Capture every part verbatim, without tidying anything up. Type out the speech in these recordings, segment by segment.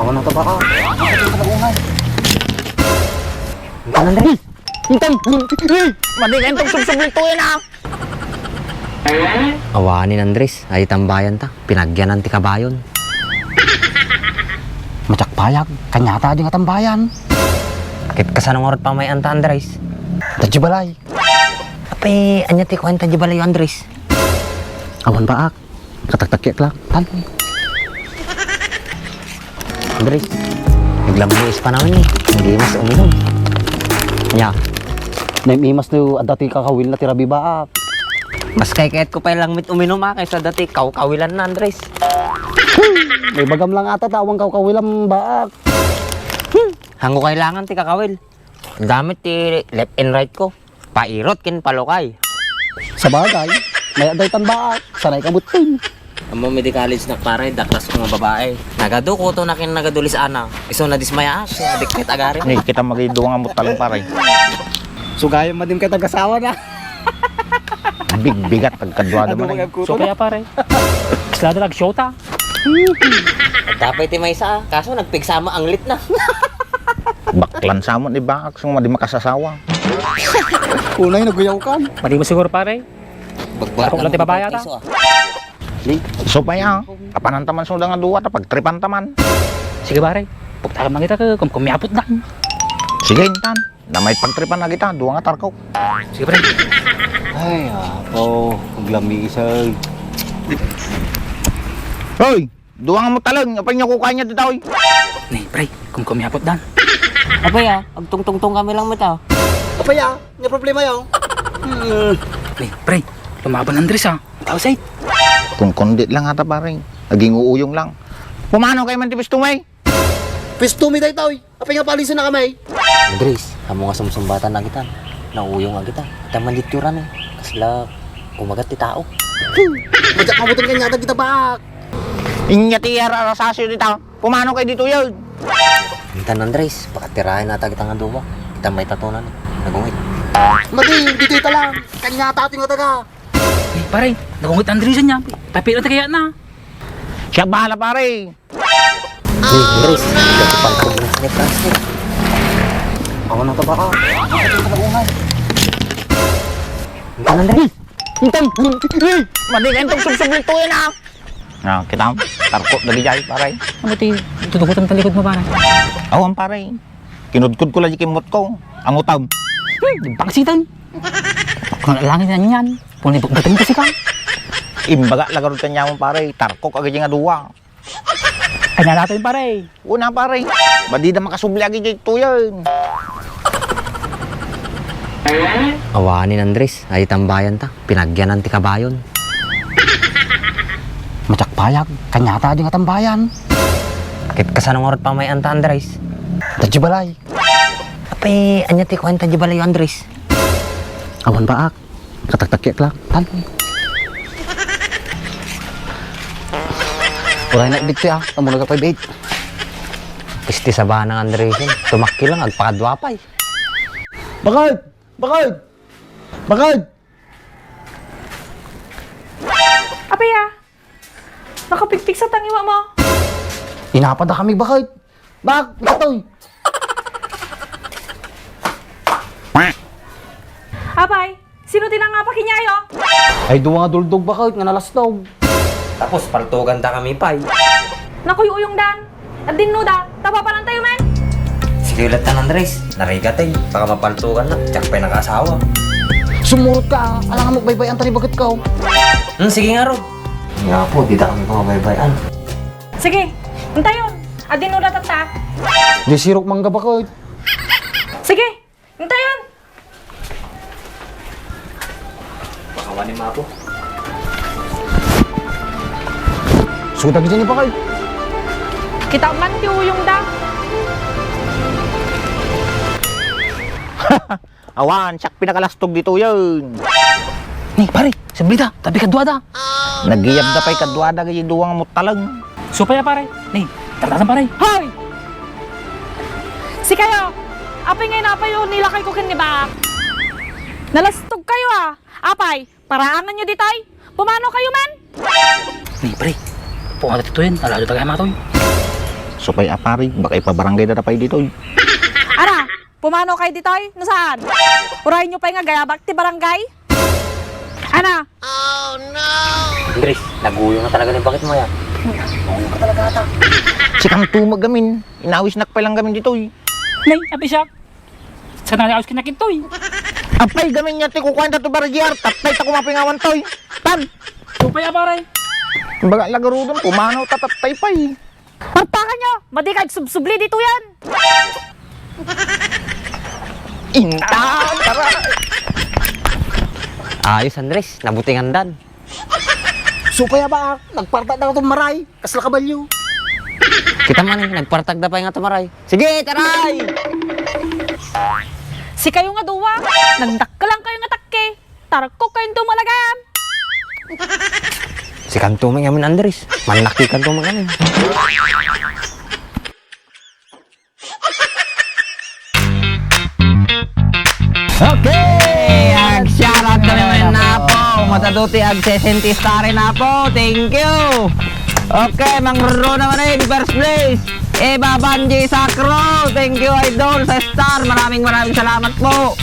Awan na tabaka. Ang kanan rin. Intay! Madi ka intong subsubli to yan, ah! Awanen, Andres, ay tambayan ta. Pinagyanan ti kabayon. Majakpayag, kanyata di nga tambayan. Ket kasano ngarud pamay-anta, Andres? Tadyo balay. Apay, anya ti kuenta di balay, Andres? Awan baak. Kataktakek lang. Tan. Andres, naglambuis pa naman eh. Hindi mas uminom. Nya. Naimimas no, adda ti kakawil na ti rabibaak. Mas kayat ko pa lang mit uminom ah, kaysa dati kawkawilan na, Andres. May bagam lang ata, tawang kawkawilan baak. Hangko kailangan ti kakawil. Gamit ti left and right ko. Pairot ken palukay. Sabagay, may adaytan baak, sanay ka butin. Ammo, midi college nak pare, daklas ko nga babae. Nagadu ko to na ken nagadulis ana. Iso na dismaya, so, adik ket agari. Ni, kita magiduwa nga muttalong pare. Sugayan madim kay tagasawa na. Bigbigat, agkadua Adu naman. Magagkuto So, na. Kaya pare, sila na nagsyota. Tapay ti maysa, ah. Kaso nagpigsama anglit na. Baklan samon ni baak, so madi makasasawa. Unay, naguyaw kan. Madi mo siguro, pare. Bagbara Ako lang ti babae ata. Iso, ah. Di. So, pay, ah. Kapanan taman so da nga duwa, ta pagtripan taman. Sige, pare. Pagtakan lang kita, kumkumyapot dan. Sige, intan. Na may pagtripan na kita, duwa nga tarkok. Sige, pare. Ay, apo, aglamisag. Hoy! Duwa nga muttalong, apay nga kukanya ditoy? Ni, pre, kumkumyapot dan. Apay, ah, agtungtungtong kami lang met, ah. Apay, ah, nga problema yaw. Hmm. Ni, pre, lumaban Andres, ah. Tao, say. Kung kondit lang ata, pare. Naging uuyong lang. Pumano kayo man ti pisto, may? Pisto mi daytoy. Apay nga palisan na kami? Andres, amo nga sumsumbatan na kita. Nauyong nga kita. Kita man ditoy ran, eh. Kasla, kumagat ti tao. Hmm. Madyak mabutin kanya kita baak. Inya ti ararasasyo dita. Pumano kay ditoy? Intan, Andres, pakatirayan nata kita nga duwa. Kita may tatunan, eh. Nagungit. Madi, ditoy ta lang. Kanya tati nga taga. Eh, pare, nagungit Andres niya. Tapi na tagaya na. Siya bahala, pare. Hey, Andres, dati pang pag-init ni Francis. Awan na tabaka. Ang kanan rin. Intang! Madi ka intong subsubli to yan, ah! Ah, kita, tarko dagiti ay, pare. Ano ti, tudugutan talikod mo, pare? Awan, pare. Kinudkod ko lagi kimot ko. Ang utam. Hmm, di bangsitan. Kung langit na niyan, kung libak dating kasi ka. Imbaga lagarod kanya mo, pare. Tarkok agad nga duwa. Kanya natin, pare. Una, pare. Ba di na makasubli agi dito yan? Awanin, Andres. Ay tambayan ta. Pinagyanan ti kabayon. Majakpayag. Kanyata di nga tambayan. Ket kasano ngarud pamay-anta, Andres? Tadyo balay. Apay, anya ti kuenta di balay, Andres? Awan baak. Kataktakek lang. Tan. Uray na dito ah. Amo na kapay bait. Pisti sa banang Andresin. Tumakki lang, agpakadwa pay. Bakit? Bakit? Bakit? Apay ah. Nakapigpigsa tangiwa mo. Inapada kami bakit? Bak, ikatoy. Apay, sino ti nangapa kinyayo? Ay, duwa nga duldog bakit nga nalastog. Tapos, paltugan da kami pay. Nakuyuyong dan. At dinno da, tapapanan tayo man. Sige ulit tan, Andres. Narigat eh. Baka mapaltugan na. Tiyak pa'y nakasawa. Sumurot ka, ah. Alangan mo, baybayan ta ni bagat ka, oh. Hmm, sige nga, Rod. Nga po, di da kami pamabaybayan. Sige, intayon. Adin no datatta. Di sirok mangga bakit? Sige, intayon. Pakawanin mo ako. Sudag dyan ni bakit? Kita man ti uyong da. Awan, siak pinakalastog ditoyen. Ni, pare, sablida, tabi kadua da. Nagyab da pay kadua da, gayi duwa nga muttaleng. Supaya, pare. Ni, tartasan, pare. Hoy! Sikayo, apay ngay napayo nilakay ko ken ni Baak? Nalastog kayo, ah. Apay, paraangan nyo ditoy? Pumano kayo man? Ni, pre, pumano ditoyen, alado taga matoy. Supay a pari, baka ipabarangay da pay ditoy. Ana, pumano kay ditoy? No saan? Uray nyo pay nga gayabak ti barangay? Ana? Andres, naguyo na talaga ni bakit mo yan. Naguyo ka talaga ata. Sikanto met gamin, inawisnak pay lang gamin ditoy. Nay, abi siya. Sa nalaos kinakitoy. Apay gamin niya ti kukuan ta to barjiar, tattay ta kumapingawan toy. Tan! Supay a pare. Baga lagarudon, pumano ta tattay pay. Parpakan nyo! Madi ka agsubsubli ditoy yan! Intan! Tara! Ayos, Andres. Nabutingan dan. Supay a baak, nagpartak da nga tumaray, kasla kabalyo. Kita man eh, nagpartak da pay nga tumaray. Sige, taray! Sikayo nga duwa, nagdakkelan kayo nga takke. Tarkok kayo tumalagan. Sikanto man ngamin, Andres. Mannakikanto man ngamin. Okay! Ag-shoutout kami man, Apo. Matadu ti agsesenti star, Apo. Thank you. Okay, Mang Rona man eh, first place. Eva Banji Sacro. Thank you, idol, sa star. Maraming, maraming salamat po.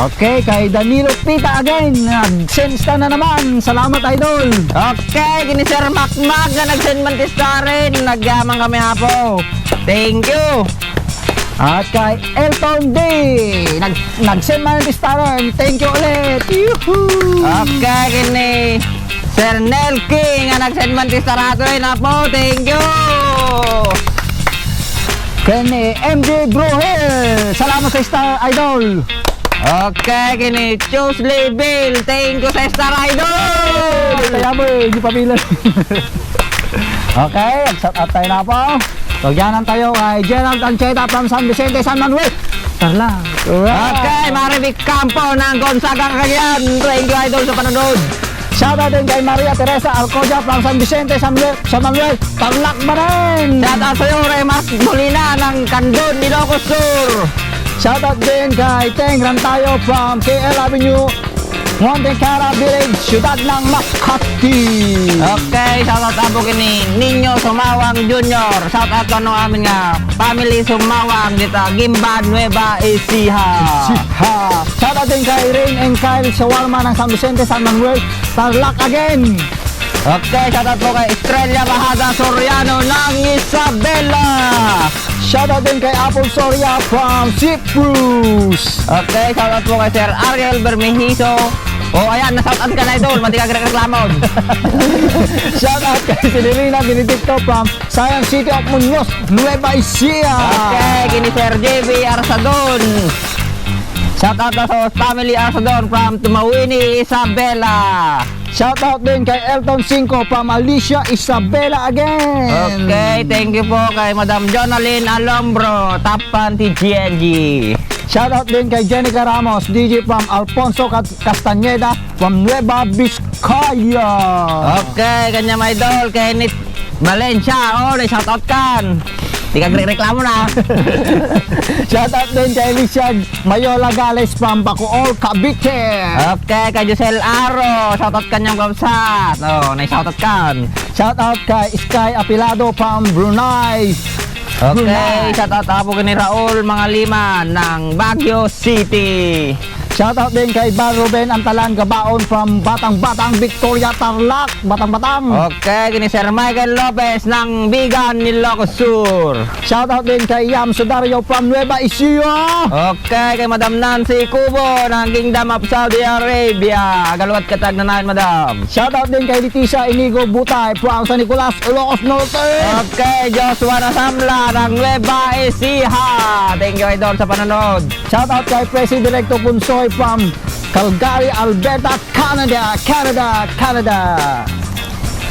Okay, kay Danilo Pita again. Nag-send star na naman. Salamat, idol. Okay, kini Sir Makmak nga nag-send man ti star. Nagyaman kami, Apo. Thank you. At kay Elton D, nag-, nag-send man ti star, thank you ulit. Yuhu! Okay, kini Sir Nel King nga nag-send man ti star ato, Apo, thank you. Kini M J Bruhel, salamat sa star, idol. Okay, kini Tuesday Bill, thank you sa star, idol. Kaya mo eh, di pa bilang. Okay, shout out tayo na po. Pagyanan tayo kay Gerald Ancheta from San Vicente, San Manuel. Tarlac. Wow. Okay, Marivic Campo ng Gonzaga, Cagayan. Thank you, idol, sa panonood. Shout out din kay Maria Teresa Alcoja from San Vicente, San Manuel, San Manuel. Tarlac pa rin. Shout out sa'yo, Remark Molina ng Candon, Ilocos Sur. Shout out din kay Teng Rantayo from K L Avenue, Monte Cara Village, Siyudad ng Makati. Okay, shout out, Apo, kini Nino Sumawang Junior. Shout out kano amin nga family Sumawang dita Guimba, Nueva Ecija. Ecija. Shout out din kay Rain and Kyle Shawarma ng San Vicente, San Manuel, Tarlac again. Okay, shout out po kay Estrella Bajada Soriano ng Isabela. Shout out din kay Apple Soria from Sipus. Okay, shout out po kay Sir Ariel Bermejiso. Oh, ayan, na-shout out ka na, idol. Mati ka reklamo. Shout out kay Severina Benedicto from Science City of Muñoz, Nueva Ecija. Okay, kini Sir J B Arsadon. Shout out sa family Arsadon from Tumawini, Isabela. Shout out din kay Elton Cinco from Alicia, Isabela again. Okay, thank you po kay Madam Jonalyn Alombro, Tapan, T G N G. Shout out din kay Jenica Ramos, D J from Alfonso Cas-, Castañeda from Nueva Vizcaya. Okay, kanya, my idol, kay Nit Valencia, oh, na-shout out kan. Di ka reklamo na. Shout out din kay Alicia Mayola Gales from Bacoor, Cavite. Okay, kay Josel Aro, shout out kanyang kabsat. Oh, na-shout out kan. Shout out kay Sky Apilado from Brunei. Okay, Brunei. Shout out, Apo, kini Raul Mangaliman ng Baguio City. Shout out din kay Bar Ruben Antalan Gabaon from Batang Batang, Victoria, Tarlac. Batang Batang. Okay, kini Sir Michael Lopez ng Bigan, Ilocos Sur. Shout out din kay Yam Sudario from Nueva Ecija. Okay, kay Madam Nancy Cubo ng Kingdom of Saudi Arabia. Agaluat katag na nain, Madam. Shout out din kay Leticia Inigo Butay from San Nicolas, Ilocos Norte. Okay, Joshua Nasamla ng Nueva Ecija. Thank you, idol, sa panonood. Shout out kay Presi Directo Punsoy from Calgary, Alberta, Canada, Canada, Canada.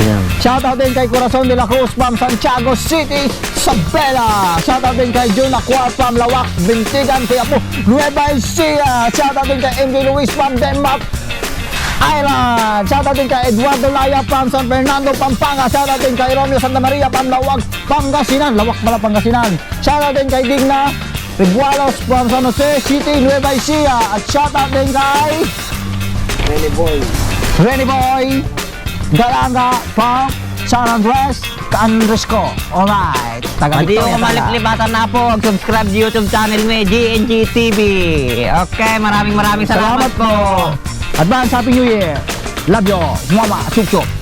Yan. Shout out din kay Corazon de la Cruz from Santiago City, Isabela. Shout out din kay Jun Aqua from Lawak, Bintigan, Quiapo, Nueva Ecija. Shout out din kay M J Luis from Denmark, Ireland. Shout out din kay Eduardo Laya from San Fernando, Pampanga. Shout out din kay Romeo Santa Maria from Lawak, Pangasinan. Lawak pala, Pangasinan. Shout out din kay Digna Rebualos from San Jose City, Nueva Ecija. At shout out din kay Rene Boy. Rene Boy Galanga from San Andres, ka-Andres ko. Alright. Taga Victoria talaga. Maliplipatan na po, subscribe sa YouTube channel mi, G N G T V. Okay, maraming maraming salamat po. Advance Happy New Year. Love you. Mama, chup chup.